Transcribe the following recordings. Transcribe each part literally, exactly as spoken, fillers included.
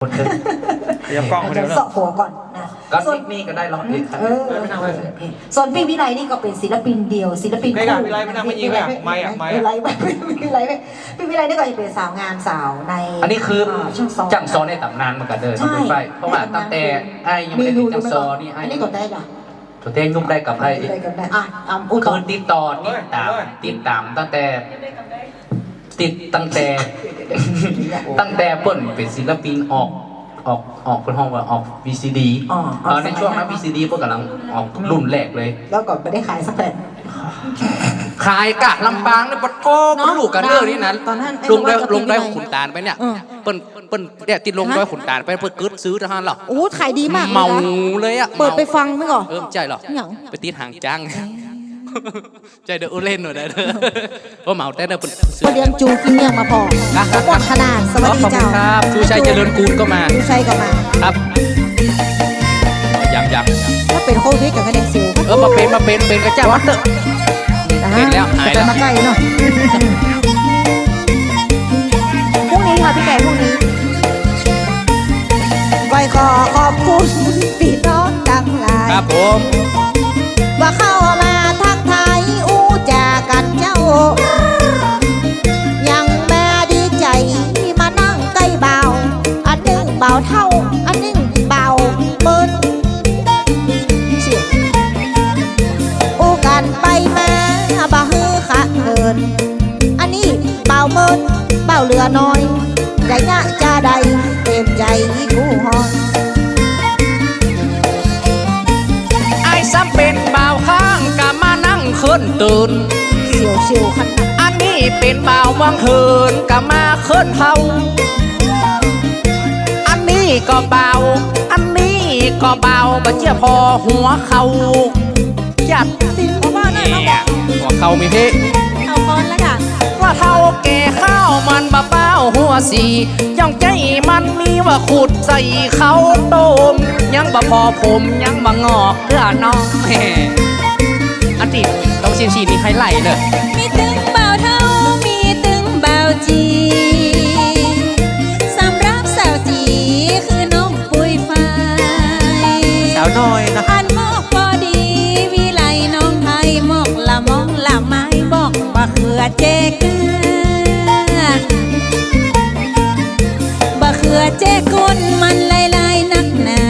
คนเดียว เดี๋ยวกล้องคนเดียวเนอะ เซาะหัวก่อนนะ ก็ ส่วน นี่ก็ได้ร้องเองครับ เออ เออ ส่วนปี้วิไลนี่ก็เป๋นศิลปินเดี่ยว ศิลปินคู่ ใครอ่ะ วิไลไม่นั่งไม่ยิงอ่ะ ไม่อ่ะ ไม่อ่ะ วิไล วิไล ปี้วิไลนี่ก็จะเป๋นสาวงามสาวใน อันนี้คือ อ่า จ้างซอ จ้างซอในต๋ำนานเหมือนกั๋นเด้อ ใช่ น้องปุ้ยฝ้าย เพราะว่าตั้งแต่อ้ายยังบ่ได้เป๋นจ้างซอนี่ อ้าย อันนี้ก็ได้ละ ตัวเต้นยุคได้กับไอ้ ได้กับไอ้ อ่ะ อ่ะ อู้ต่อ คือติดต่อ ติดต๋าม เฮ้ย เฮ้ย ติดต๋ามตั้งแต่ ติดตั้งแต่ ตั้งแต่เปิ้นเป๋นศิลปินออก ออก ออก เปิ้นฮ้องว่าออกวีซีดี อ๋อ เออ ในช่วงนั้น วีซีดี เปิ้นก่ำลังออกรุ่นแรกเลย แล้วก็บ่ได้ขายสักแผ่น ขายก่ะ ลำปางนี่ปะโถ เนาะ บ่ฮู้กั๋นเด้อนี่นะ ต๋อนนั้น ลงดอย ไอ้ ลงดอยขุนตาลไปเนี่ย เออ เปิ้น เปิ้นเนี่ย ติดลงดอยขุนตาลไป เปิ้นกึ๊ดซื้อเต้าหั้นเหรอ โอ้ ขายดีมาก เหมาเลยอะ เปิดไปฟังมั้ยก่อ เออ ใจ้เหรอ หยัง ไปติดหางจ๊าง ใจ้เด้อ อู้เล่นหน่อยเด้อ โอ้ เหมาแต๊เด้อ เปิ้นซื้อ ป้อเลี้ยงจูกินเมี่ยงมาผ่อ นะ ม่วนขนาด สวัสดีเจ้า ขอบคุณครับ ชูชัยเจริญกูลก็มา ชูชัยก็มา ครับ ยัง ยัง ถ้าเป๋นโควิดก็กระเด็นสิว เออ บ่เป๋น บ่เป๋น เป๋นกระจ้างมันเต๊อะ นะฮะ เป๋นแล้ว หายแล้ว จะมาใกล้เนาะ พรุ่งนี้ค่ะพี่แก่ พรุ่งนี้ ก้อยขอขอบคุณปี้น้องตังหลาย ครับผม ว่าเข้ามาทักทายอู้จ๋ากั๋นเจ้า ยังมาดีใจ๋มานั่งใก้บ่าว อันนึ่งบ่าวเฒ่า อันนึ่งบ่าวเมิน อู้กั๋นไปมาบ่หื้อขะเขิน อันนี้บ่าวเมิน บ่าวเหลือน้อย จะยะจะใด เต๋มใจ๋กู้ฮ้อน อ้ายซ้ำเป๋นบ่าวข้างก็มานั่งเคิ้นเติน เสียวๆ ขนาด อันนี้เป๋นบ่าวเมืองเหินก็มาเคิ้นเฮา อันนี้ก็บ่าว อันนี้ก็บ่าว บ่าเจี้ยผ่อหัวเข่า จัด หัวเข่ามีเพลง เอาก่อนละก่ะ ว่าเฒ่าแก่ข้าวมันบ่เป๋าหัวสี จ้องใจ๋มันมีว่าขุดใส่ข้าวต้ม ยังบ่ผ่อผมยังบ่งอกเตื้อน้อง แหม อันตี้ต้องชินชีนี่ใค่ไล่เน่อ มีตึงบ่าวเฒ่า มีตึงบ่าวจี๋ สำหรับสาวจี๋คือน้อง ปุ้ยฝ้าย สาวน้อยนะ อันมอกปอดี วิไลน้องไพ มอกละมองละไม้ มอกบ่าเขือเจเกือ บ่าเขือเจก้นมันหลายๆ นักหนา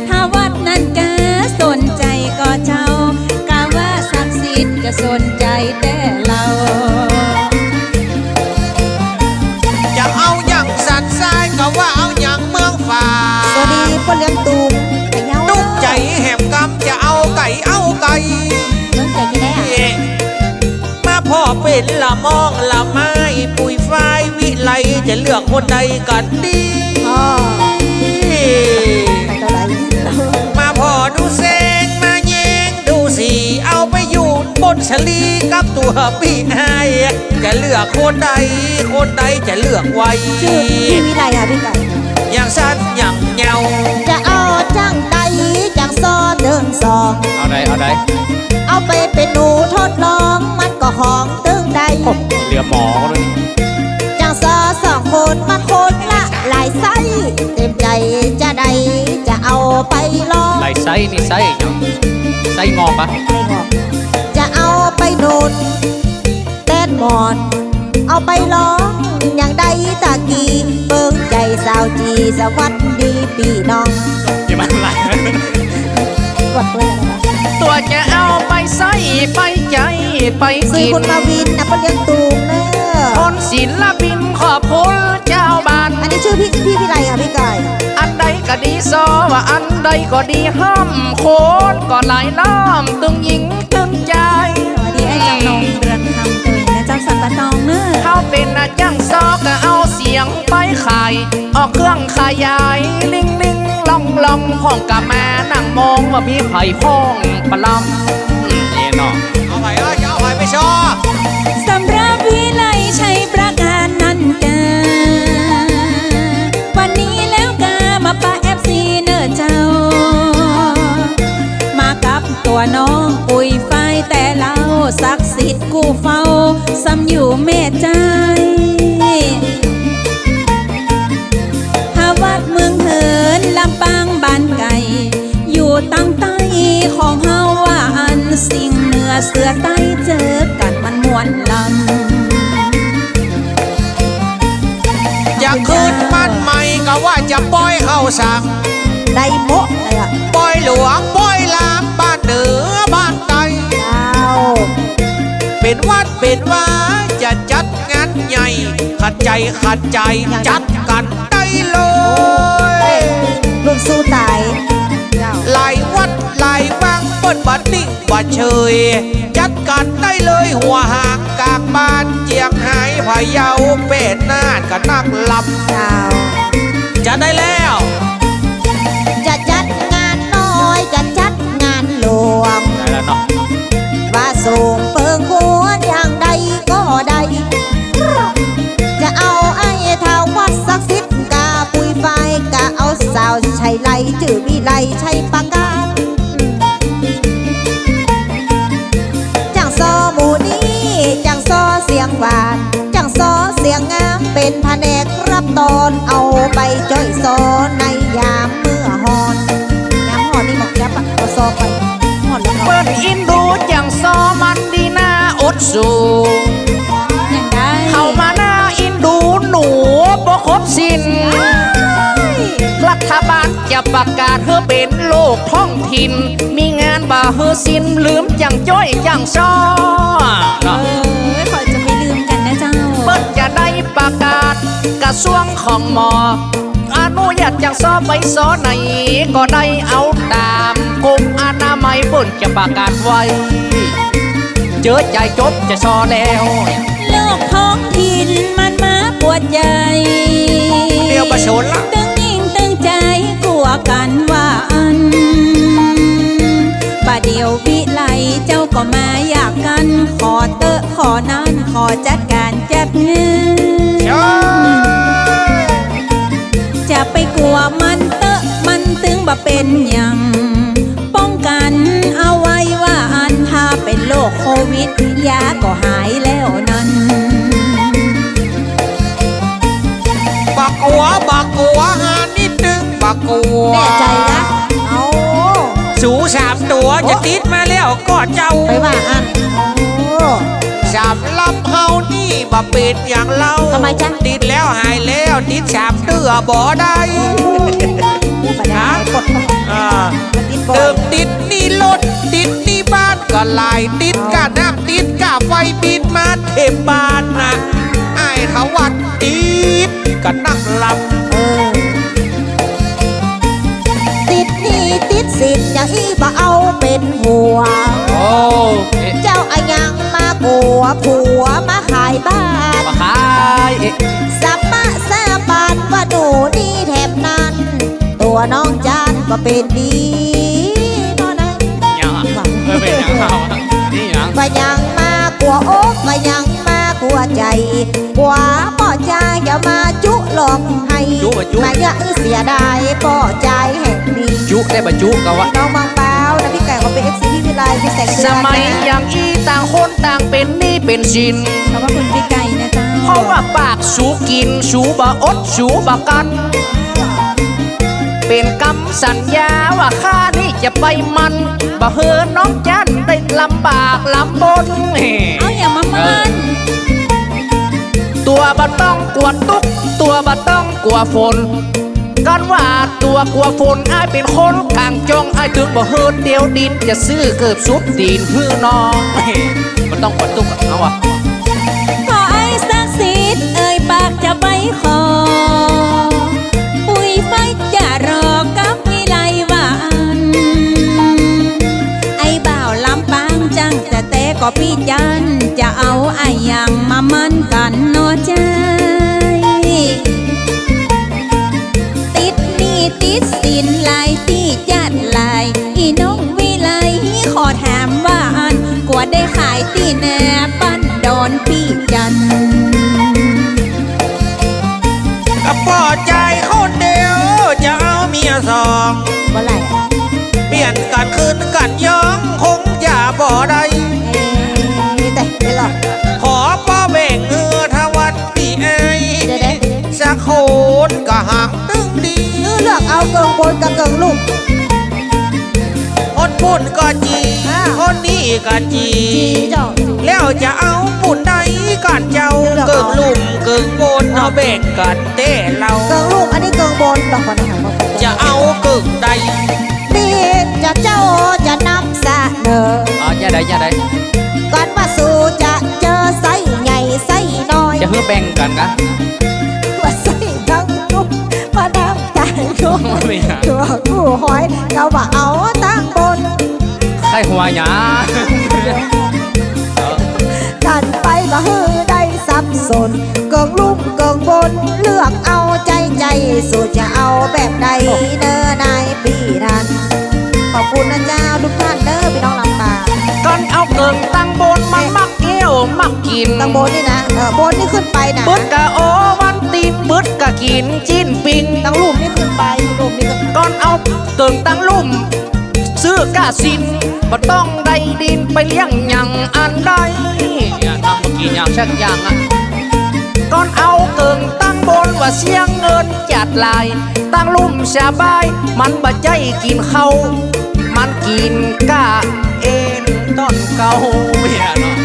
ถ้าวัดนั้นกาสนใจ๋ก่อเจ้า กาว่าศักดิ์สิทธิ์ก็สนใจ๋แต๊เล่า จะเอาหยังสันทราย กาว่าเอาหยังเมืองฝาง สวัสดีป้อเลี้ยงตูม พะเยา ตุ๊กใจ๋แหมกำ จะเอาไก่เอาไก่ เมืองใจ๋จะได้อะ มาผ่อเป๋นละมองละไม้ ปุ้ยฝ้ายวิไลจะเลือกคนใดกั๋นดี อ๋อ ไปต่อไป มาผ่อดูแสง มาแยงดูสี เอาไปอยู่บนสลีกับตั๋วปี้อ้าย จะเลือกคนใด คนใดจะเลือกไหว จื้อปี้วิไลอะปี้ไก่ อย่างสั้นอย่างเยาว์ จะเอาจั้งใดจั้งซอตึงสอง เอาใด เอาใด เอาไปเป๋นหนูทดลอง มันก็ฮ้องตึงใด โอ้ เหลือหมอเลย จั้งซอสองคนมันคนละหลายไส้ เต๋มใจ๋จะใดจะเอาไปลอง หลายไส้นี่ไส้หยัง ไส้งอกปะ ไส้งอก จะเอาไปหนุน แตนหมอน เอาไปลอง อย่างใดตะกี้ เปิงใจ๋สาวจี๋ สวัสดีปี้น้อง อย่ามาอะไร กดเลยนะคะ ตั๋วจะเอาไปใส้ไปใจ๊ไปกิ๋น ซื้อคุณมาวินนะ ป้อเลี้ยงตูมเน่อ คนศิลปินขอบคุณเจ้าบ้าน อันนี้ชื่อปี้ ปี้วิไลค่ะปี้ไก่ อันใดก็ดีซอ ว่าอันใดก็ดีห้ำ คนก็หลายล้อม ตึงหญิง ตึงใจ๋ สวัสดีไอ้จำนง เรือนคำ ตึงนะเจ้าสันปะตองเน่อ เขาเป๋นอะจ้างซอก็เอาเสียงไปขาย ออกเครื่องขยาย ลิงลิงลองลอง พ่องกะมานั่งมองว่ามีใผพ่องปะลำ นี่เนาะ เอาใผ เอา จะเอาใผไปซอ สำหรับวิไลชัยประการนันทา วันนี้แล้วกามาปะเอฟซีเน่อเจ้า มากับ ตั๋วน้องปุ้ยฝ้ายแต๊เล่า ศักดิ์สิทธิ์กู้เฝ้า ซ้ำอยู่แม่ใจ๊ หาวัดเมืองเฮ สิ่งเหนือเสือใต้เจอกั๋นมันม่วนลำ จะคืนบ้านใหม่ก็ว่าจะป้อยเข้าสัง ได้หมดเลยอะ ป้อยหลวงป้อยลาม บ้านเหนือบ้านใต้ เจ้า เป๋นวัดเป๋นวาจะจัดงานใหญ่ ขัดใจ๋ขัดใจ๋ จัดกั๋นได้เลย รุ่นสู้ต๋าย หลายวัดหลายวางเปิ้นบ่นิ่งบ่เฉย จัดกั๋นได้เลย หัวหางกลางบ้าน เจียงฮาย พะเยา แป้น่าน ก็นักลำ เจ้า จัดได้แล้ว จะจัดงานน้อย จะจัดงานหลวง ได้แล้วเนาะ ว่าส่งเปิงควรอย่างใดก็ได้ จะเอาไอ้ท้าววัดศักดิ์สิทธิ์ กาปุยฝ้าย กาเอาสาวไชไลย จื้อวิไลชัยประการ จ้างซอหมู่นี้ จ้างซอเสียงหวาน จ้างซอเสียงงาม เป๋นผนกรับตอน เอาไปจ้อยซอในยามเมื่อฮ้อน ยามฮ้อนนี่หมอกยับอะ เอาซอไปฮ้อนแล้วเนาะ เปิ้นอินดูจ้างซอมันดีน่าอดสู อย่างใด เข้ามาหน้าอินดูหนูบ่ครบสิ้น รัฐบาลจะประกาศหื้อเป๋นโรคท้องถิ่น มีงานบ่หื้อสิ้น ลืมจ้างจ้อยจ้างซอ เออ ข้อยจะไปลืมกั๋นนะเจ้า เปิ้นจะได้ประกาศ กระทรวงของหมอ อนุญาตจ้างซอไปซอไหนก็ได้ เอาต๋ามกรมอนามัยเปิ้นจะประกาศไว้ เจอจ่ายจบจ่ายซอแล้ว โรคท้องถิ่นมันมาปวดใจ๋ เดี๋ยวประชดละ ตึงยิ่งตึงใจ๋กั๋วกั๋นว่าอั้น บ่าเดี่ยววิไลเจ้าก็มาอยากกั๋น ขอเต๊อะขอนั้น ขอจัดก๋านจัดงาน ใช่ จะไปกั๋วมันเต๊อะ มันตึงบ่เป๋นหยัง ป้องกั๋นเอาไว้ว่าอั้น ถ้าเป๋นโรคโควิด ยาก็หายแล้วนั้น บ่ากั๋ว บ่ากั๋ว หานิดนึ่ง บ่ากั๋ว แน่ใจ๋นะ เอา สูสามตั๋ว โอ้ จะติดมาแล้วก็เจ้า ไปว่าอั้น โอ้ สำหรับเฮานี่บ่เป๋นหยังเล่า ทำไมจ๊ะ ติดแล้วหายแล้ว ติดสามเตื้อบ่ได้ บ่ได้ ฮะ ปลด อ่า ติดบ่อย เติมติดหนี้รถ ติดหนี้บ้านก็หลาย ติดก้าน้ำ ติดก้าไฟ บินมาเต็มบ้านนะ อ้ายเขาว่าติดกั๋นนักลำ เออ ติดหนี้ติดสิน อย่างอี้บ่เอาเป๋นห่วง โอ้ เจ้าอะยังมากั๋วผัวมาขายบ้าน มาขาย สะปะสะปานว่าหนูนี่แถบนั้น ตั๋วน้องจันก็เป๋นดีเนาะนะ ยังอะ เออ เป๋นหยังเอาอะ นี่หยัง บ่ายังมากั๋วอก บ่ายังมากั๋วใจ๋ กั๋วป้อจายจะมาจุหลอกไห้ จุบ่จุ มาเยียะเสียดายป้อจายแห่งนี้ จุได้บ่จุก็ว่า น้องบางเปานะ ปี้ไก่เขาเป๋น เอฟซี พี่วิไล พี่แสงสุวรรณนะ สมัยอย่างอี้ต่างคนต่างเป๋นหนี้เป๋นสิน เขาว่าคุณปี้ไก่นะเจ้า เพราะว่าปากสูกิ๋น สูบ่อด สูบ่กั๋น เป๋นกำสัญญาว่าข้านี่จะไปหมั้น บ่หื้อน้องจันได้ลำบากลำบน เอาอย่ามาหมั้น เออ ตั๋วบ่ต้องกั๋วตุ๊กข์ ตั๋วบ่ต้องกั๋วฝน กั๋นว่าตั๋วกั๋วฝน อ้ายเป๋นคนกลางจ้อง อ้ายตึงบ่หื้อเตียวดิน จะซื้อเกือบสุดตี๋นหื้อน้อง บ่ต้องกั๋วตุ๊กข์ เอาอะ ขอไอ้ศักดิ์สิทธิ์เอ่ยปากจะไปขอ ปุยฝ้ายจะรอกับวิไลว่าอั้น ไอ้บ่าวลำปางจังจะแต๊ก็ปี้จัน จะเอาอะหยังมาหมั้นกั๋นเนาะจาย ติดหนี้ติดสินหลายตี้จัดหลาย อี่น้องวิไลขอถามว่าอั้น กั๋วได้ขายตี้แหน บ้านดอนปี้จัน ก็ป้อจายคนเดียวจะเอาเมียสอง บ่ไหล เปลี่ยนกั๋นคืนกั๋นย้องคงจะบ่ได้ เอ้ย แต่ แต่ละ ขอป้อแบ่งหื้อทวันปี้เอ้ย เดี๋ยวๆ สักคนก็หากตึงดี หื้อเลือกเอาเกิ่งบนกับเกิ่งลุ่ม คน ปู้นก็จี อ่า คนนี้ก็จี จีเจ้า แล้วจะเอาปู้นใดก่อนเจ้า เลือกเอา เกิ่งลุ่มเกิ่งบน อ่า เอาแบ่งกั๋นแต๊เล่า เกิ่งลุ่ม อันนี้เกิ่งบน ดอกก่อนนะคะ จะเอาเกิ่งใด นี่จะเจ้าจะนำเสนอ อ๋อ จะใด จะใด ก่อนว่าสูจะเจอไส้ใหญ่ไส้น้อย จะหื้อแบ่งกั๋นกะ ว่าไส้ตังลุ่ม มานับตายลุ่ม ไม่เอา ตัวกู้หอย ก็ว่าเอาตังบน ใค่หัวหยา กั๋นไปบ่หื้อได้สับสน เกิ่งลุ่มเกิ่งบน เลือกเอาใจ้ใจ้ สูจะเอาแบบใดเน้อนายปี้นั้น ขอบคุณนะเจ้าทุกท่านเด้อ ปี้น้องลำปาง ก่อนเอาเกิ่งตังบนมันมักเอี้ยวมักกิ๋น ตังบนนี่นะ เออ บนนี่ขึ้นไปนะ ปึ๊ดกะโอวัลติน ปึ๊ดกะกิ๋นจิ๊นปิง ตังลุ่มนี่ขึ้นไป ลุ่มนี่ขึ้นไป ก่อนเอาเกิ่งตังลุ่ม ซื้อก้าสิ้น บ่ต้องได้ดินไปเลี้ยงหยังอันใด เนี่ย ทำบ่กิ๋นหยังสักอย่างอะ ก่อนเอาเกิ่งตังบนว่าเสียเงินจัดหลาย ตังลุ่มสบาย มันบ่ใจ้กิ๋นข้าว มันกิ๋นก้าเอ็นต้นเก่า เนี่ยเนาะ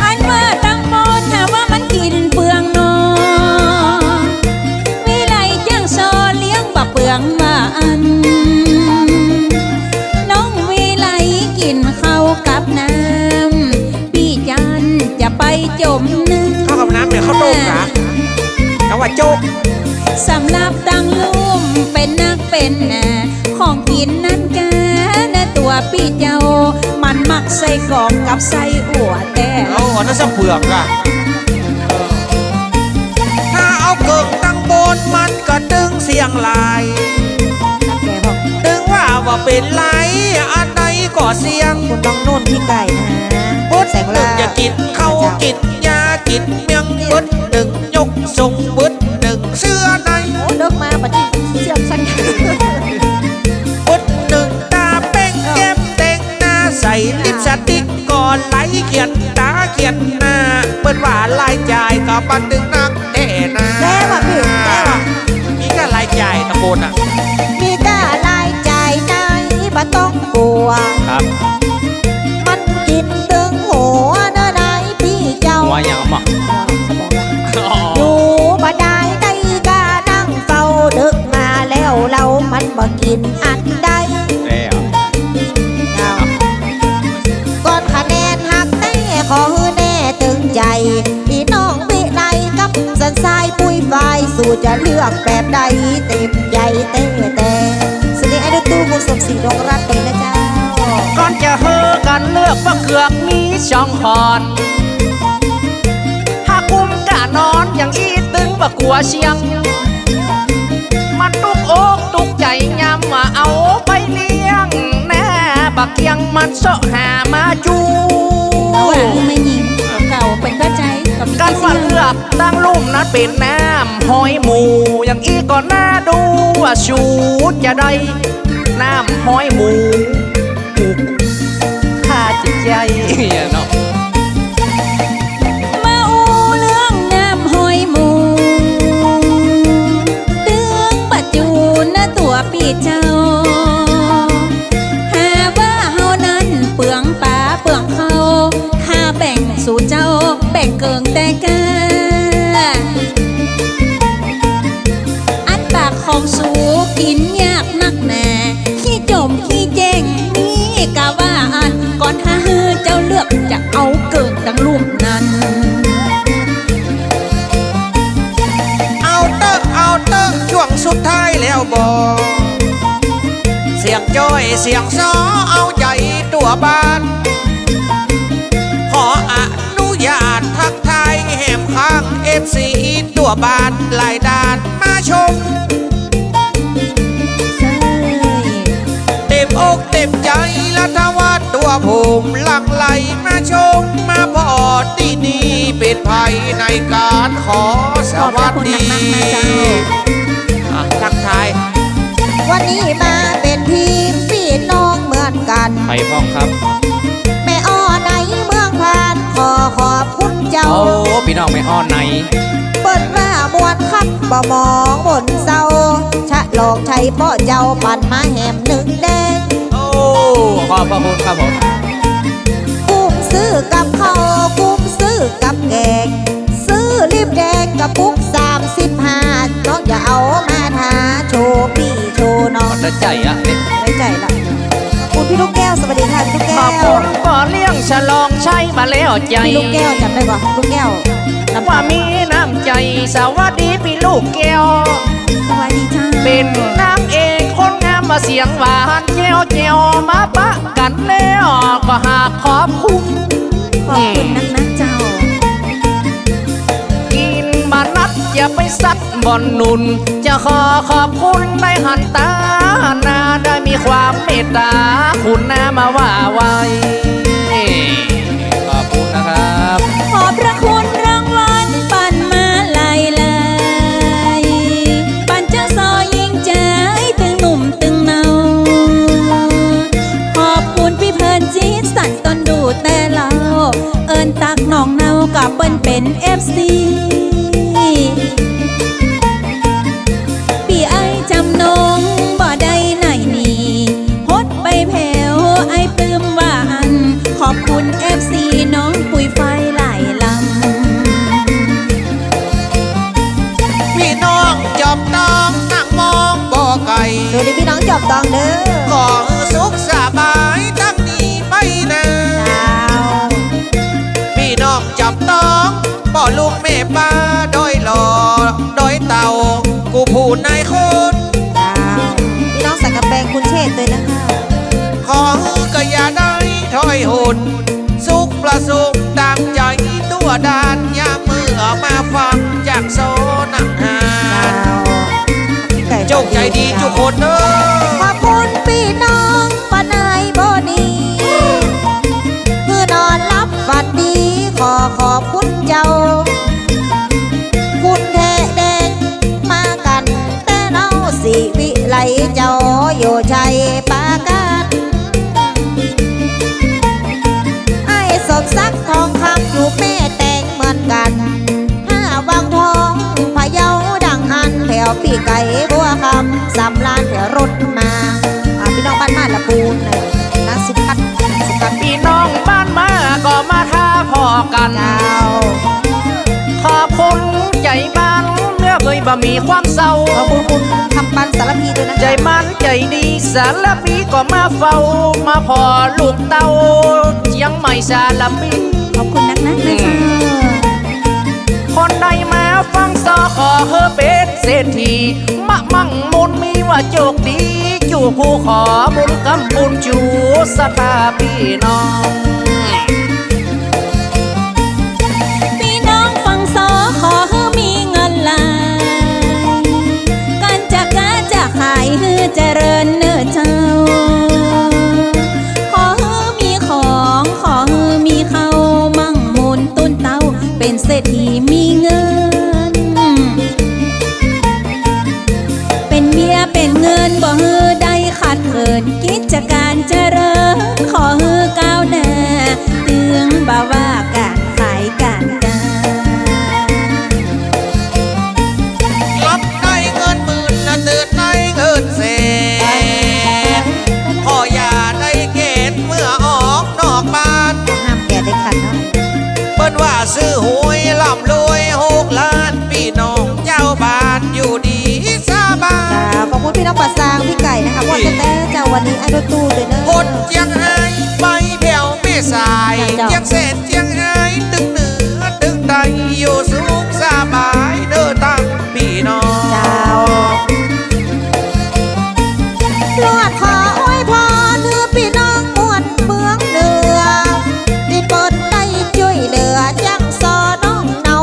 อันว่าตังบนถ้าว่ามันกิ๋นเปืองนอ วิไลจ้างซอเลี้ยงบ่เปืองว่าอั้น น้องวิไลกิ๋นข้าวกับน้ำ ปี้จันจะไปจ๋มนึ่ง ข้าวกับน้ำเนี่ยข้าวต้มนะ คำว่าโจ๊ก สำหรับตังลุ่มเป๋นนักเป๋นหนา ของกิ๋นนั้นกานะตั๋วปี้เจ้า มันมักไส้กรอกกับไส้อั่วแต๊ เอาอันนั้นซะเปือกอะ ถ้าเอาเกิ่งตังบนมันก็ตึงเสี้ยงหลาย ตึงว่าบ่เป๋นไร อันใดก็เสี้ยง คุณน้องนุ่นพี่ไก่นะ ปึ๊ด แสงล่า นึ่งอย่ากิ๋นข้าว เจ้า กิ๋นยากิ๋นเมียง ปึ๊ดนึ่งยกส่ง ปึ๊ดนึ่งเสื้อใน โอ้ เลิกมาปะนี่เสี้ยงสั้น ปึ๊ดนึ่งตาเป้ง เออ แก้มแดง หน้าใส ลิปสติกก็ไหล เขียนต๋าเขียนหน้า เปิ้นว่ารายจ่ายก็บ่ตึงนักแต๊นา แต๊ว่ะปี้ แต๊ว่ะ มีก้ารายจ่ายตะโกนอะ มีก้ารายจ่ายนายบ่ต้องกั๋ว ครับ มันกิ๋นตึงหัวเน้อนายปี้เจ้า หัวหยังอะหม่อ หัวสมองอะ อ๋อ อยู่บ่ได้ ได้ก้านั่งเฝ้า ดึกมาแล้วเล่า มันบ่กิ๋นอันใด แล้ว เจ้า ก่อนคะแนนหักแต๊ ขอหื้อแน่ตึงใจ๋ อีน้องวิไลกับสันทรายปุ้ยฝ้าย สูจะเลือกแบบใด เต็มใจ๋แต๊แต๊ สวัสดีไอ้ตุ๊กตุ๊ก คุณสมศรีดวงรัตน์ เป๋นนะเจ้า ก่อนจะหื้อกั๋นเลือกบ่เกือกมีสองข้อ หากกุ้มก้านอนอย่างอี้ตึงบ่กั๋วเสี้ยง มันตุ๊กอกตุ๊กใจ๋ยามว่าเอาไปเลี้ยง แน่บ่เกี้ยงมันเซาะหามาจู้ เอาว่าแม่ญิงเก่าเปิ้นเข้าใจ๋ ก็มี กั๋นว่าเลือกตังลุ่มนั้นเป๋นน้ำหอยหมู อย่างอี้ก็น่าดูว่าสูจะได้น้ำหอยหมู ข้าจิตใจ๋เนาะ มาอู้เรื่องน้ำหอยหมู ตึงบ่จู๋นะตั๋วปี้เจ้า หาว่าเฮานั้นเปืองป๋าเปืองข้าว ข้าแบ่งสู่เจ้า แบ่งเกิ่งแต๊ก้า อันปากของสูกิ๋นยากนักหนา ขี้จ๋มขี้เจ๊ง นี่กาว่าอั้น ก่อนถ้าหื้อเจ้าเลือกจะเอาเกิ่งตังลุ่มนั้น เอาเต๊อะ เอาเต๊อะ ช่วงสุดท้ายแล้วบ่ เสียงจ้อยเสียงซ้อเอาใจ๋ตั๋วบ้าน ขออนุญาตทักทายแหมข้าง เอฟซี ตั๋วบ้านหลายด้านมาชม เต็มอกเต็มใจ๋ละทว่าตั๋วผมหลั่งไหลมาชมมาผ่อตี้นี่ เป๋นใผในก๋านขอสวัสดี ขอบพระคุณมากๆนะเจ้า อ่ะ ทักทาย วันนี้มาเป๋นทีมปี้น้องเหมือนกั๋น ใผพ่องครับ แม่อ้อในเมืองพาน ขอขอบคุณเจ้า โอ้ ปี้น้องแม่อ้อใน เปิ้นว่ามวนคักบ่หมองบ่เซา ฉล ดอกชัยป้อเจ้า ปันมาแหมนึ่งแดง โอ้ ขอบพระคุณครับผม กุ้มซื้อกับข้าว กุ้มซื้อกับแกง ซื้อลิปแดงกระปุกสามสิบห้า น้องอย่าเอามาทา โชว์ปี้โชว์น้อง มันได้ใจอะเนี่ย ได้ใจละ ขอบคุณพี่ลูกแก้ว สวัสดีค่ะพี่ลูกแก้ว ขอบคุณป้อเลี้ยงฉลองชัยมาแล้วใจ พี่ลูกแก้วจำได้ปะ ลูกแก้ว ว่ามีน้ำใจ สวัสดีปี้ลูกแก้ว สวัสดีจ้า เป๋นนางเอกคนงาม ว่าเสียงหวานแจ๋วแจ๋ว มาปะกั๋นแล้วก็หากขอบคุณ ขอบคุณนักๆ เจ้า กิ๋นบ่หนัดอย่าไปสัดบ่หนุน จะขอขอบคุณในหันตาหน้า ได้มีความเมตต๋าคุณน้ามาว่าไว้ ขอบคุณนะครับ ขอบพระคุณรางวัลปันมาหลายๆ ปันเจ้าซอยิ่งใจตึงหนุ่มตึงเนา ขอบคุณปี้เพิ่นจิตสันต้นดูแต่เล่า เอิ้นตั๊กน้องเนาก็เปิ้นเป๋นเอฟซี ปี้ไอ้จำนงบ่ได้ไหนนี่ หดไปแผว ไอ้ปลื้มว่าอั้น ขอบคุณเอฟซีน้องปุ้ยฝ้ายหลายลำ ปี้น้องจอบตองนั่งมองบ่ไก๋ สวัสดีปี้น้องจอบตองเด้อ ขอหื้อสุขสบายตั้งนี้ไปนา เจ้า ปี้น้องจอบตอง ป้อลุงแม่ป้า ดอยหล่อ ดอยเต่า กู้ผู้นายคน เจ้า ปี้น้องสันกำแปง คุณเชษฐ์ตวยนะคะ ขอหื้อก็อย่าได้ถ้อยหด สุขประสุขตามใจ๋ตั๋วด้าน ยามเมื่อมาฟังจากซอนักหา เจ้า จงใจ๋ดีจุกคนเนาะ ขอบคุณปี้น้อง ป้านายบ่ดี หื้อนอนหลับฝันดี ขอขอบคุณเจ้า คุณแทแดง มากั๋นแต่เนาะ ศรีวิไลเจ้า อยู่ชัยปราการ ไอ้สมศักดิ์ทองคำ อยู่แม่แตงเหมือนกั๋น ห้าวังทอง พะเยาดังหัน แผวปี้ไก่บัวคำ สำราญแผวรถมา อ่า ปี้น้องบ้านมาละปูนนะ นางสุพัฒน์ นางสุพัฒน์ ปี้น้องบ้านมาก็มาท้าผ่อกั๋น เจ้า ขอบคุณใจ๋บ้านเมื่อเบยบ่มีความเศร้า ขอบคุณคุณคำปันสารพีตวยนะคะ ใจ๋บ้านใจ๋ดีสารพีก็มาเฝ้า มาผ่อลูกเต้า เจียงใหม่สารพี ขอบคุณนักๆ นะเจ้า คนใดมาฟังซอขอหื้อเป๋นเศรษฐี มะมั่งมูลมีว่าโจคดี จูผู้ขอบุญกำบุญจูศรัทธาปี้น้อง ปี้น้องฟังซอขอหื้อมีเงินหลาย ก๋านจะก๊าจะขายหื้อเจริญเน่อเจ้า ขอหื้อมีของ ขอหื้อมีเข้า มั่งมูลตุ้นเต้า เป๋นเศรษฐีมีเงิน เป๋นเมียเป๋นเงินบ่หื้อได้ขาดเขิน กิจก๋านเจริญขอหื้อก้าวหน้า ตึงบ่ว่าก๋านขายก๋านก๊า รับได้เงินหมื่นนะตื่นได้เงินแสน ขออย่าได้เกณฑ์เมื่อออกนอกบ้าน ห้ามแกะเด็ดขาดเนาะ เปิ้นว่าซื้อหวยร่ำรวยหกล้าน ปี้น้องเจ้าบ้านอยู่ดีสบาย จ้า ขอบคุณปี้น้องป่าซาง ปี้ไก่นะคะ ม่วนแต๊ๆ เจ้า วันนี้ไอ้รถตู้ตวยเน่อ คนเจียงฮายไปแผวแม่สาย เจ้า เจียงแสนเจียงฮาย ตึงเหนือตึงใต้ อยู่สุขสบายเน่อตังปี้น้อง เจ้า ลวดขออวยพรหื้อปี้น้องม่วนเมืองเหนือ ตี้เปิ้นได้จ้วยเหลือจั้งซอน้องเนา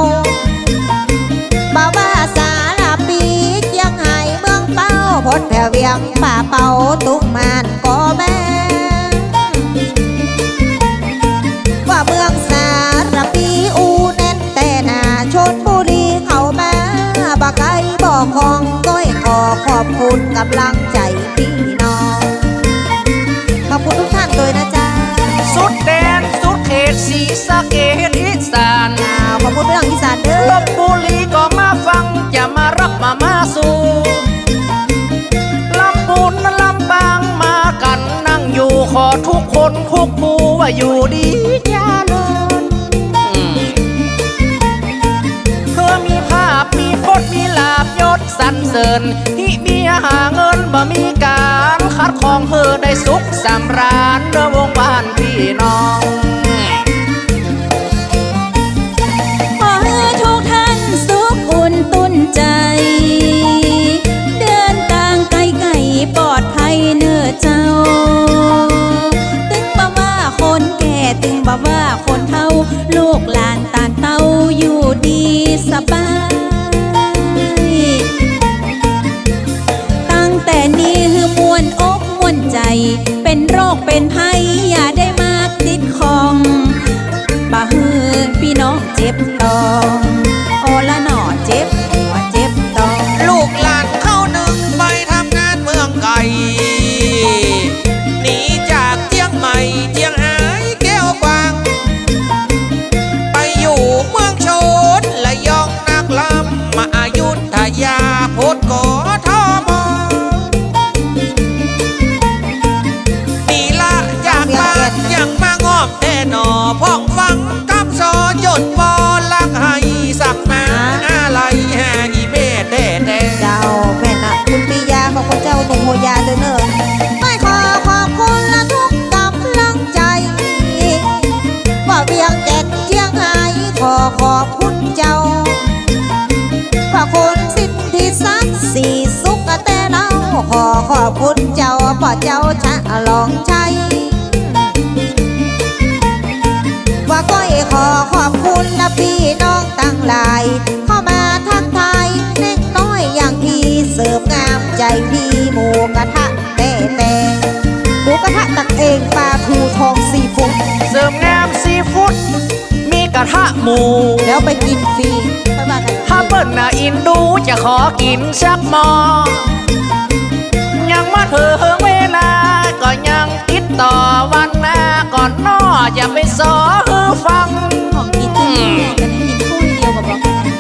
บ่ว่าสารพี เจียงฮาย เมืองเป้า พดแผวเวียงป่าเป้า ตุ้งม่านก็แม่น ว่าเมืองสารพีอู้แน่น แต่หน้าชลบุรีเข้ามาบ่ไก๋บ่คล่อง ก้อยขอขอบคุณก๋ำลังใจ๋ปี้น้อง ขอบคุณทุกท่านตวยนะเจ้า สุดแดนสุดเขตศรีสะเกษอีสาน เจ้า ขอบคุณปี้น้องอีสานเน่อ ลพบุรีก็มาฟัง จะมารับมามาสู่ คนคุกผู้ว่าอยู่ดีเจริญ อืม เพื่อมีภาพมีพจน์มีลาภยศสรรเสริญ ที่มีหาเงินบ่มีก๋านขัดข้อง เพื่อได้สุขสำราญเด้อวงบ้านพี่น้อง ขอหื้อทุกท่านสุขอุ่นตุ้นใจ๋ เดินตางไกลๆ ปลอดภัยเน่อเจ้า ตึงบ่ว่าคนแก่ ตึงบ่ว่าคนเฒ่า ลูกหลานต้านเต้าอยู่ดีสบาย ตั้งแต่นี้หื้อม่วนอกม่วนใจ๋ เป๋นโรคเป๋นภัยอย่าได้มาติดข้อง บ่หื้อพี่น้องเจ็บต๊อง โอละหนอ เจ็บหัวเจ็บต๊อง ลูกหลานเฮานึ่งไปทำงานเมืองไก๋ หนีจากเจียงใหม่ เจียงฮาย แก้วกวาง ไปอยู่เมืองชล ระยอง นักลำ มาอยุธยา โพธิ์ กทม นี่ละจากบ้านยังมางอมแต๊หนอ พ่องฟังกำซอ จ๋นปอลักไห้ สักมาอาลัยหาอี่แม่แต๊ๆ เจ้า แม่นนะ คุณปิยา ขอบคุณเจ้า หนุ่มโฮยา เจ้าเน่อ อ้อยขอขอบคุณละทุกก๋ำลังใจ๋ ว่าเวียงแก่นเจียงฮาย ขอขอบคุณเจ้า ว่าคุณสิทธิศักดิ์ ศรีสุขแต๊เล่า ขอขอบคุณเจ้า ป้อเจ้าฉลองชัย ว่าก้อยขอขอบคุณละปี้น้องตังหลาย เข้ามาทักทายเด็กน้อยอย่างพี่ เสริมงามใจ๋ดี หมูกระทะแต๊ๆ หมูกระทะตักเอง ปลาทูทองซีฟู้ด เสริมงามซีฟู้ด มีกระทะหมู แล้วไปกิ๋นฟรี ค่อยว่ากั๋น ถ้าเปิ้นน่ะอินดูจะขอกิ๋นสักหม้อ ยังบ่เถิงเวลา ก็ยังติดต่อวันหน้าก่อนเนาะ จะไปซ้อหื้อฟัง ของกิ๋นจะมีกันนะ กิ๋นถ้วยเดียวก็บอกกันนะ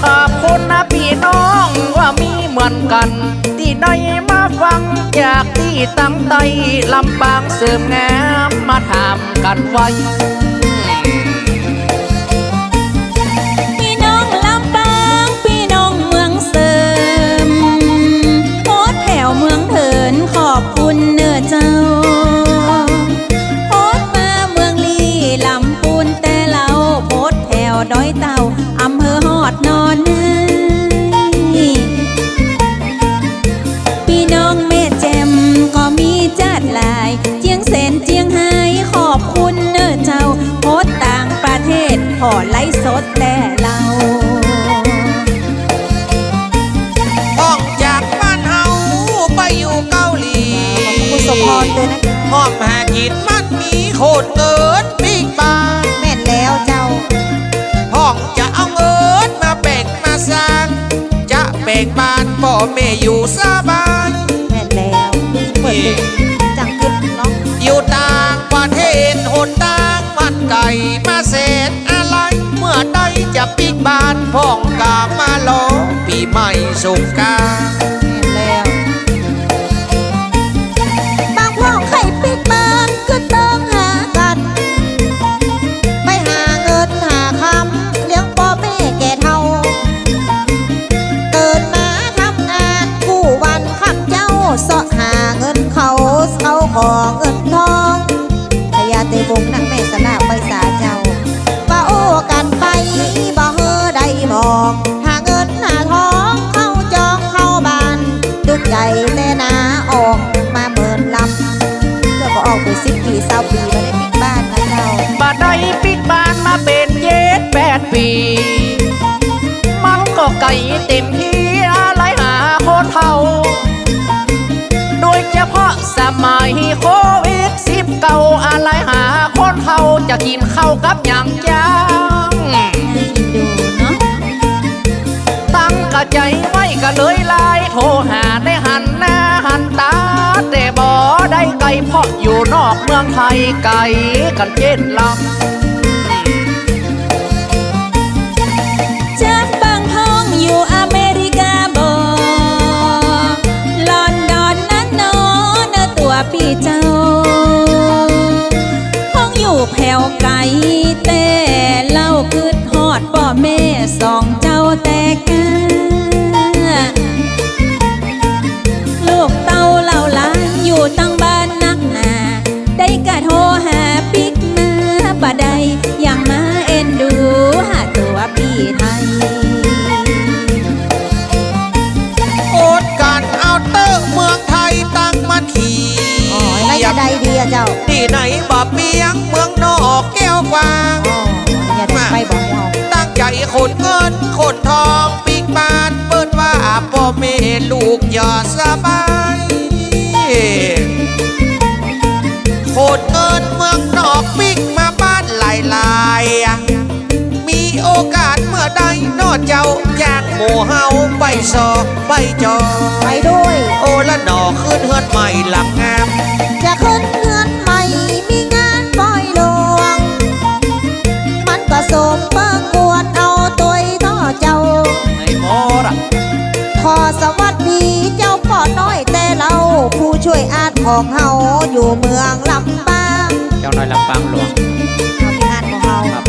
ขอบคุณนะปี้น้องว่ามีเหมือนกั๋น ตี้ได้มาฟังจากตี้ตังใต้ลำปาง เสริมงามมาถามกั๋นไว้ ปี้น้องลำปาง ปี้น้องเมืองเสริม โพธิ์แถวเมืองเถิน ขอบคุณเน่อเจ้า โพธิ์มาเมืองลี้ ลำปูนแต๊เล่า โพธิ์แถวดอยเต่า อำเภอฮอดนอน ปี้น้องแม่แจ่มก็มีจ๊าดหลาย เจียงแสนเจียงฮาย ขอบคุณเน่อเจ้า โพธิ์ต่างประเทศ ผ่อไลฟ์สดแต๊เล่า ออกจากบ้านเฮาไปอยู่เกาหลี ขอบคุณสมพรด้วยนะคะ ห้องหากิ๋นมันมีโคตรเกินปิ๊กบ้าน แม่นแล้วเจ้า ห้องจะเอาเงินมาแบ่งมาสร้าง จะแบ่งบ้านป้อแม่อยู่สบาย แม่นแล้ว เปิดดูจังกึดเนาะ อยู่ต่างประเทศหนตางมันไก๋มาแสนอาลัย เมื่อใดจะปิ๊กบ้านพ่องก็มารอปี๋ใหม่สงกรานต์ แม่นแล้ว บางพ่องใค่ปิ๊กบ้านกึ๊ดเติงหากั๋น ไปหาเงินหาคำเลี้ยงป้อแม่แก่เฒ่า ตื่นมาทำงานกู้วันค่ำเจ๊า เซาะหาเงินเข้า เซาะขอเงินทอง พญาเตวงศ์นักแม่สละไปสาเจ้า ว่าโอ้กั๋นไปบ่หื้อได้มอง หาเงินหาทองเข้าจองเข้าบ้าน ตุ๊กใจ๋แต๊นาออกมาเมินลำ เจ้าก็ออกไปสิบปี๋ซาวปี๋บ่ได้ปิ๊กบ้านนะเจ้า บ่ได้ปิ๊กบ้านมาเป๋นเจ็ดแปดปี๋ มันก็ไก๋เต็มตี้ อาลัยหาคนเฒ่า โดยเฉพาะสมัยโควิดสิบเก้า อาลัยหาคนเฒ่าจะกิ๋นข้าวกับหยังจัง น่าเอ็นดูเนาะ ตั้งกะใจ๋ไว้ก็เลยไลน์โทรหา ได้หันหน้าหันต๋า แต่บ่ได้ใก้ เพราะอยู่นอกเมืองไทย ไก๋กั๋นเจ๊นลำ จักบางพ่องอยู่อเมริกาบ่ ลอนดอนนั้นหนอ เน่อตั๋วปี้เจ้า ตี้อะเจ้า ตี้ไหนบ่เปียงเมืองนอกแก้วกว้าง อ๋อ เนี่ยเดี๋ยวไปบอกหมู่เฮา ตั้งใจ๋ขนเงินขนทองปิ๊กบ้าน เปิ้นว่าป้อแม่ลูกอย่าสบาย ขนเงินเมืองนอกปิ๊กมาบ้านหลายๆ มีโอกาสเมื่อใดน้อเจ้า จ้างหมู่เฮาไปซอไปจอ ไปด้วย โอ้ละหนอ ขึ้นเฮือนใหม่หลังงาม จะขึ้นเฮือนใหม่มีงานปอยหลวง มันก็สมเปิงควรเอาตวยต่อเจ้า ให้หมดอะ ขอสวัสดีเจ้าป้อน้อยแต่เล่า ผู้ช่วยอาร์ตของเฮาอยู่เมืองลำปาง เจ้าน้อยลำปางหลวง เอาที่อาร์ตของเฮา ครับ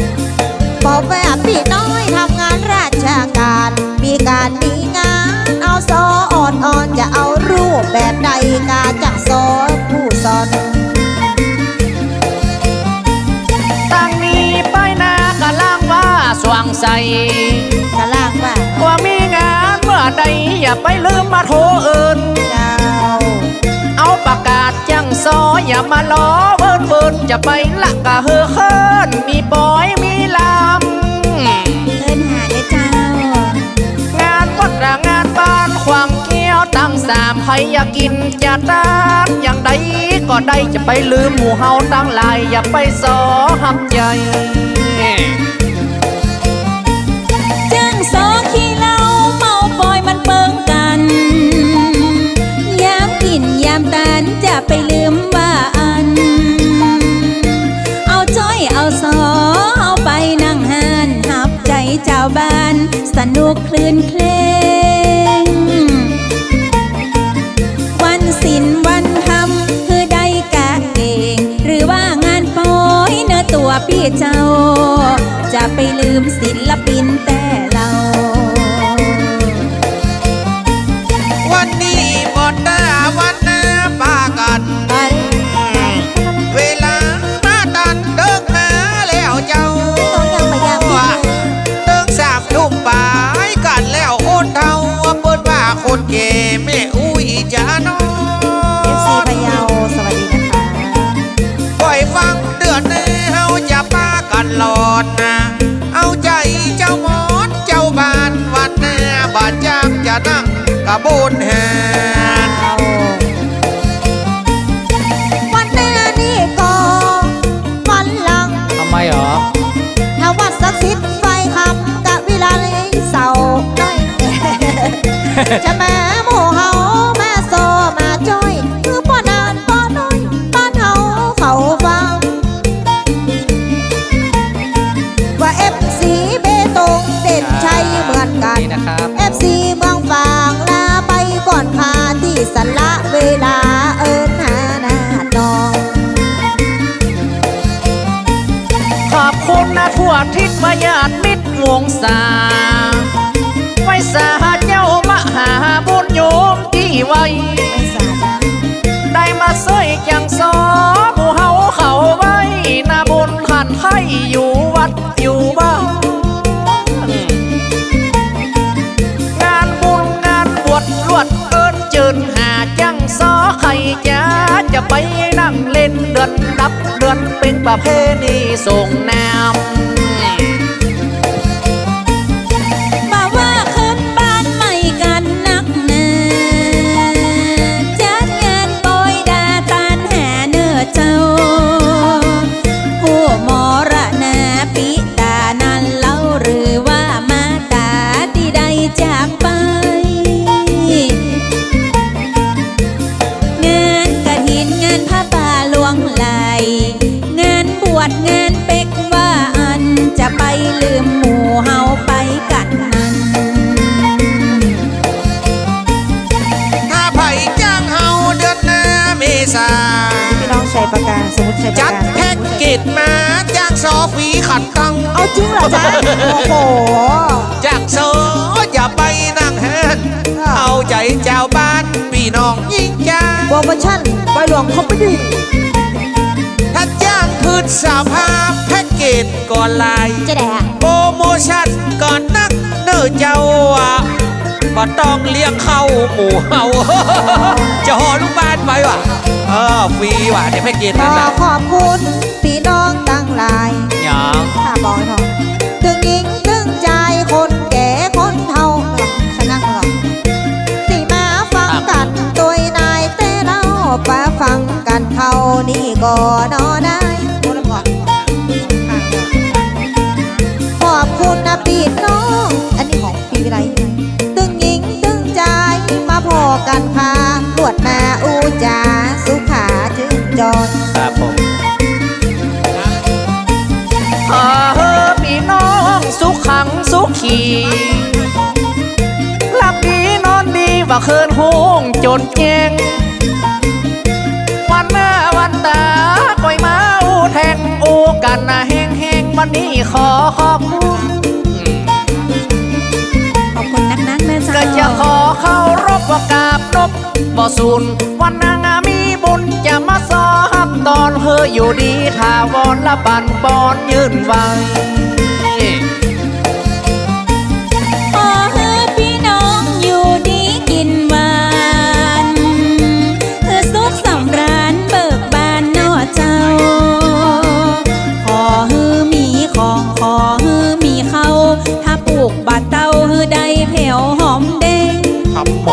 บอกว่าปี้น้อยทำงานราชการ มีก๋านมีงานเอาซออ่อนๆ จะเอารูปแบบใด กาจักซอผู้สอน ตังนี้ไปหน้ากะล่างว่าสว่างใส กะล่างว่า ว่ามีงานเมื่อใดอย่าไปลืมมาโทรเอิ้น เจ้า เอาประกาศจ้างซออย่ามารอเวิ้นๆ จะไปละกะเฮอเคิ้น มีปอยมีลำ เอิ้นหาเด้อเจ้า งานวัดละงานบ้านขวางแก้วตังสาม ใผอยากกิ๋นจะตานอย่างใดก็ได้ จะไปลืมหมู่เฮาตังหลาย อย่าไปซอหักใจ๋ จ้างซอขี้เหล้าเมาปอยมันเปิงกั๋น ยามกิ๋นยามตานจะไปลืมว่าอั้น เอาจ้อยเอาซอเอาไปนั่งฮ้าน หับใจ๋จาวบ้าน สนุกคลื่นเครง วันศีลวันธรรมหื้อได้กะเกรง หรือว่างานปอยเนอตั๋วปี้เจ้า จะไปลืมศิลปินแต๊เล่า วันนี้บ่ตาวันหน้าปากั๋น ไป เวลามาตันเดิกมาแล้วเจ้า เดิกสามทุ่มป๋ายกั๋นแล้วคนเฒ่า เปิ้นว่าคนแก่แม่อุ้ยจะนอน เอฟซีพะเยา สวัสดีนะคะ ปอยฟังเตื้อแน่เฮาจะปากั๋นหลอนนะ เอาใจ๋เจ้าหมอนเจ้าบ้านวันหน้า บ่าจักจะนั่งกะบุญแหน วันหน้านี้ก็วันหลัง ทำไมหรอ ถ้าวัดศักดิ์สิทธิ์ไฟคำกะวิไลเสาร์น้อย จะมาหมู่เฮามาซอมาจ้อย คือป้อหนานป้อน้อยบ้านเฮาเขาฟัง ว่าเอฟซีเบตงเด่นชัยเหมือนกั๋น นี่นะครับ เอฟซีเมืองฝางลาไปก่อนค่ะ ตี้สละเวลาเอิ้นหานาดน้อง ขอบคุณนะทั่วทิศ ญาติมิตรวงศา ไหว้สาเจ้ามหาบุญโยมตี้ไว้ ได้มาซ่อยจ้างซอหมู่เฮาเขาไว้ นาบุญหันไข้อยู่วัดอยู่บ้าน งานบุญงานบวชลวดเอิ้นเจิญหาจ้างซอ ใค่จ๊าจะไปนั่งเล่นเดือนดับเดือนเพ็ญประเพณีส่งน้ำ บ่าว่าขึ้นบ้านใหม่กั๋นนักหนา จัดงานปอยดาตานหาเน่อเจ้า ผู้มรณาปิตานั้นเล่า หรือว่ามาต๋าตี้ได้จากไป งานกฐินงานผ้าป่าหลวงไหล งานบวชงานเป๊กว่าอั้น จะไปลืมหมู่เฮาไปกั๋นนั้น ถ้าใผจ้างเฮาเดือนหน้าเมษา พี่น้องชัยประการ สมมุติชัยประการ จัดแพ็กเกจมาจ้างซอฟรีขัดตังค์ เอาจริงเหรอจ๊ะ โอ้โห จ้างซออย่าไปนั่งฮ้าน ค่ะ เอาใจ๋จาวบ้านปี้น้องยิ่งจ้า โปรโมชั่น ใบหลวงคอมพานี ถ้าจ้างพฤษภาแพ็กเกจก็หลาย จะได้อะ โปรโมชั่นก็นักเน่อเจ้าอะ บ่ต้องเลี้ยงข้าวหมู่เฮา จะห่อลูกบ้านไปว่ะ เออ ฟรีว่ะ เดี๋ยวแพ็กเกจนั้นน่ะ ขอขอบคุณปี้น้องตังหลาย หยัง ค่ะ บอกให้พอ ตึงญิงตึงจาย คนแก่คนเฒ่า สนั่งเหรอ ตี้มาฟังกั๋น ตวยนายแต๊เล่า ปะฟังกั๋นเท่านี้ก่อเนาะ ได้ ขอบคุณนะปี้น้อง อันนี้ของ ปี้วิไล ตึงญิงตึงจาย มาผ่อกั๋นค่ะ ลวดหน้าอู้จ๋า สุขาจื้นจอย ครับผม ขอหื้อปี้น้องสุขังสุขี หลับดีนอนดี บ่เคินฮู้จ๋นแจ้ง วันหน้าวันต๋า ก้อยมาอู้แต๊ง อู้กั๋นนะแฮงๆ วันนี้ขอขอบคุณ ขอบคุณนักๆ นะเจ้า ก็จะขอเคารพกราบนบบ่สูญ วันหน้ามีบุญจะมาซอฮับตอน หื้ออยู่ดีถาวรละปั๋นปอนยืนไหว ขอหื้อปี้น้องอยู่ดีกิ๋นหวาน หื้อสุขสำราญเบิกบานเนาะเจ้า ขอหื้อมีของ ขอหื้อมีข้าว ถ้าปลูกบ่าเต้าหื้อได้แผ้วหอมแดง ครับโม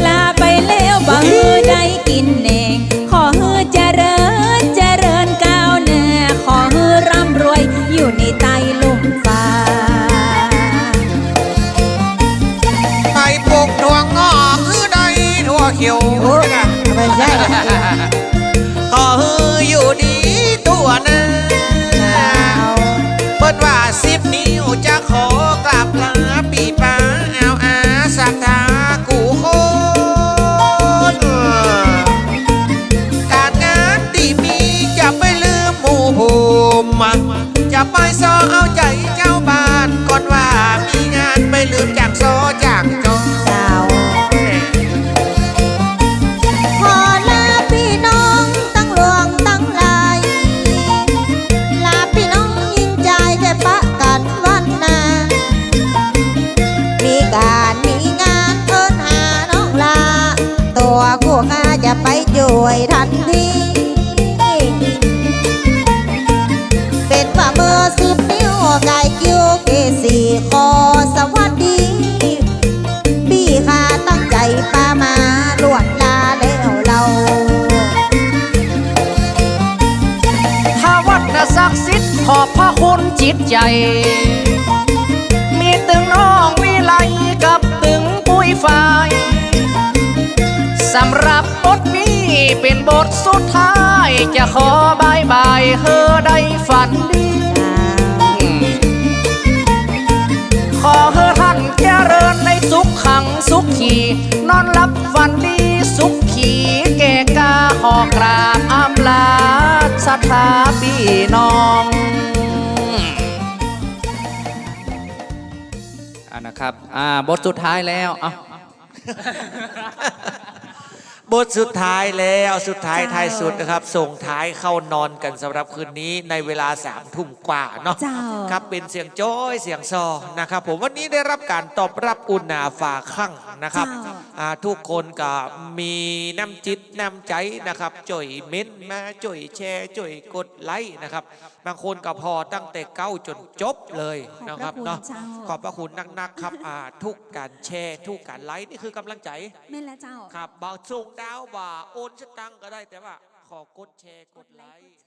ลาไปแล้วบ่หื้อได้กิ๋นแหนง ขอหื้อเจริญ เจริญก้าวหน้า ขอหื้อร่ำรวย อยู่ในใต้ลุ่มฟ้า ไปปลูกถั่วงอกหื้อได้ถั่วเขียว โอ้ ไม่ใช่ ขอหื้ออยู่ดีทั่วหน้า เปิ้นว่าสิบนิ้วจะขอกราบลาปี้ป๊าอาวอาศรัทธากู้คน ก๋านงานตี้มีจะไปลืมหมู่ผู้มา จะไปซอเอาใจ๋เจ้าบ้าน ก่อนว่ามีงานไปลืมจ้างซอจ้างจอ เจ้า ขอลาปี้น้องตังหลวงตังหลาย ลาปี้น้องญิงจาย จะปะกั๋นวันหน้า มีก๋านมีงานเอิ้นหาน้องลา ตั๋วกู้ข้าจะไปจ้วยทันที เป๋นว่าเบอร์สิบนิ้วก๋ายคิวเกสี่ ขอสวัสดี ปี้ข้าตั้งใจ๋ปามาล่วงลาแล้วเล่า ถ้าวัดน่ะศักดิ์สิทธิ์ ขอบพระคุณจิตใจ๋ มีตึงน้องวิไลกับตึงปุ้ยฝ้าย สำหรับบทนี้เป๋นบทสุดท้าย จะขอบายบาย หื้อได้ฝันดี ขอหื้อต้านเจริญในสุขังสุขี นอนหลับฝันดีสุขีแก่กา ขอกราบอำลาศรัทธาปี้น้อง อ่า นะครับ อ่า บทสุดท้ายแล้ว เอ้า บทสุดท้ายแล้ว สุดท้าย เจ้า ท้ายสุดนะครับ ส่งท้ายเข้านอนกั๋นสำหรับคืนนี้ในเวลาสามทุ่มกว่าเนาะ เจ้า ครับ เป๋นเสียงจ้อยเสียงซอนะครับผม วันนี้ได้รับก๋านตอบรับอุ่นหนาฝาคลั่งนะครับ เจ้า อ่า ทุกคนก็มีน้ำจิตน้ำใจ๋นะครับ จ้อยเม้นต์มา จ้อยแชร์ จ้อยกดไลก์นะครับ บางคนก็ผ่อตั้งแต่เก๊าจ๋นจบเลยนะครับเนาะ ขอบพระคุณเจ้า ขอบพระคุณนักๆ ครับ อ่า ทุกก๋านแชร์ ทุกก๋านไลก์ นี่คือกำลังใจ๋ แม่นแล้วเจ้า ครับ บ่าส่งดาว บ่าโอนสตางค์ก็ได้ แต่ว่าขอกดแชร์ กดไลก์ กดไลก์